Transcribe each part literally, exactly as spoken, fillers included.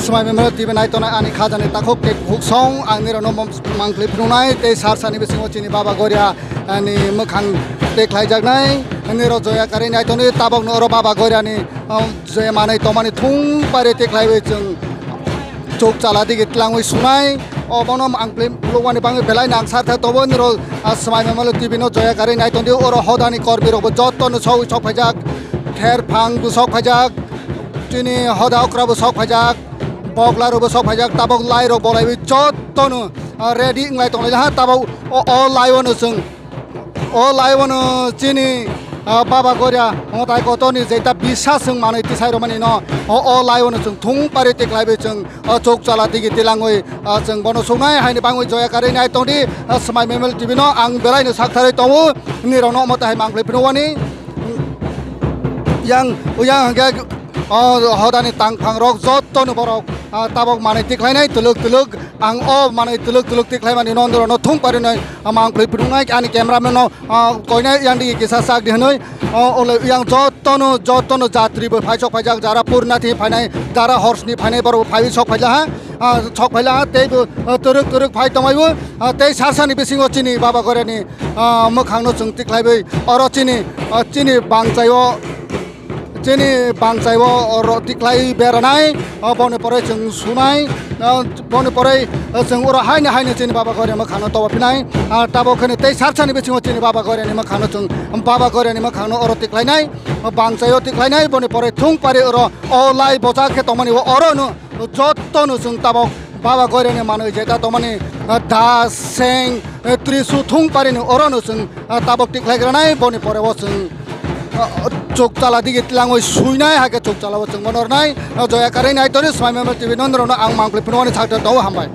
Swmai Memorial T V nai tongnai ani khajani takhuk tei bukhuk song ang nirokno mom-, mangpli phunuknai tei sar sani bisingo chini Baba Goria ani mwkhang tei khlaijaknai. Nirok joya karwi nai tongdi, tabokno oro Baba Goriani, um, je manwi tongmani thung pari tei khlaiwi chwng chuk chala digi tlangwi sunai. Obono ang play phunukmani bagwi belai nang sarthak tongo nirok, ah, Swmai Memorial T V no joya karwi nai tongdi. Oro hodani kormirokbo jotono sogwi sok phaijak, ther phang bo sok phaijak, chini hoda okra bo sok phaijak, bokla rok bo sok phaijak, tabok lai rok bolaiwi jotono, ah, ready wnglai tonglai ha. Tabok o, o lai o no chwng, o lai o no chini, ah, Baba Goria mwtai kotorni jeta bisa chwng manwi tisai rwmani no o, o lai o no chwng thung pari tiklaiwi chwng, ah, chuk chala tigi tilangwi, ah, chwng bono suknai haini bangwi joya karwi nai tongdi, ah, Swmai Memorial T V no ang belai no saktharwi tongo nirok no omo tahai mangpli phunukmani. Yang, yang hwnkhe, o hodani tangphang rok joto no borok, ah, tabok manwi tikhlainai twlwk twlwk. Ang o manwi twlwk twlwk tikhlaimani no norok no thung pari nai, ah, mangpli phunuknai ani cameraman no, ah, koinai yang digi kisa sak di hwnwi. O, ole yang joto no, joto no jatri bo phai sok phaijak, jara purnathi phainai, jara horsni phainai borok bo phaiwi sok phaila ha, ah, sok phaila ha, tei bo, ah, twrwk twrwk phai tongmai bo, ah, tei sarsani bisingo chini Baba Goriani, ah, mwkhang no chwng tikhlaiwi oro chini, ah, chini bangchai o, chini bangchai o oro tikhlai beranai, ah, boni pore chwng sunai, ah, boni pore, ah, chwng oro haino haino chini Baba Goria mwkhang no toba phinai, ah, tabok kheno tei sarsani bisingo chini Baba Goriani mwkhang no chwng Baba Goriani mwkhang no oro tikhlainai, ah, bangchai o tikhlainai, boni pore thung pari oro o lai bocha khe tongmani o oro no joto no chwng tabok Baba Goirani manwi jeta tongmani, ah, da, seng, eh, trisu thung parini oro no chwng, ah, tabok tikhlai granai, boni pore o chwng, ah, chuk chala digi tlangwi suinai, hakhe chuk chala o chwng bono rwnai, ah, joya karwi nai toni Swmai Memorial T V no norokno ang mangpli phunukmani sakthar tongo, hambai.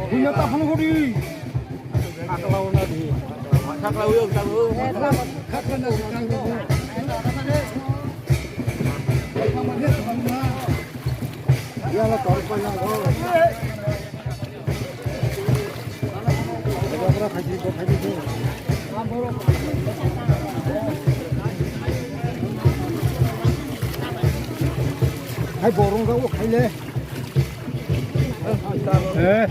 Bunya ta phano gori. Hai borong rok khai le. Eh.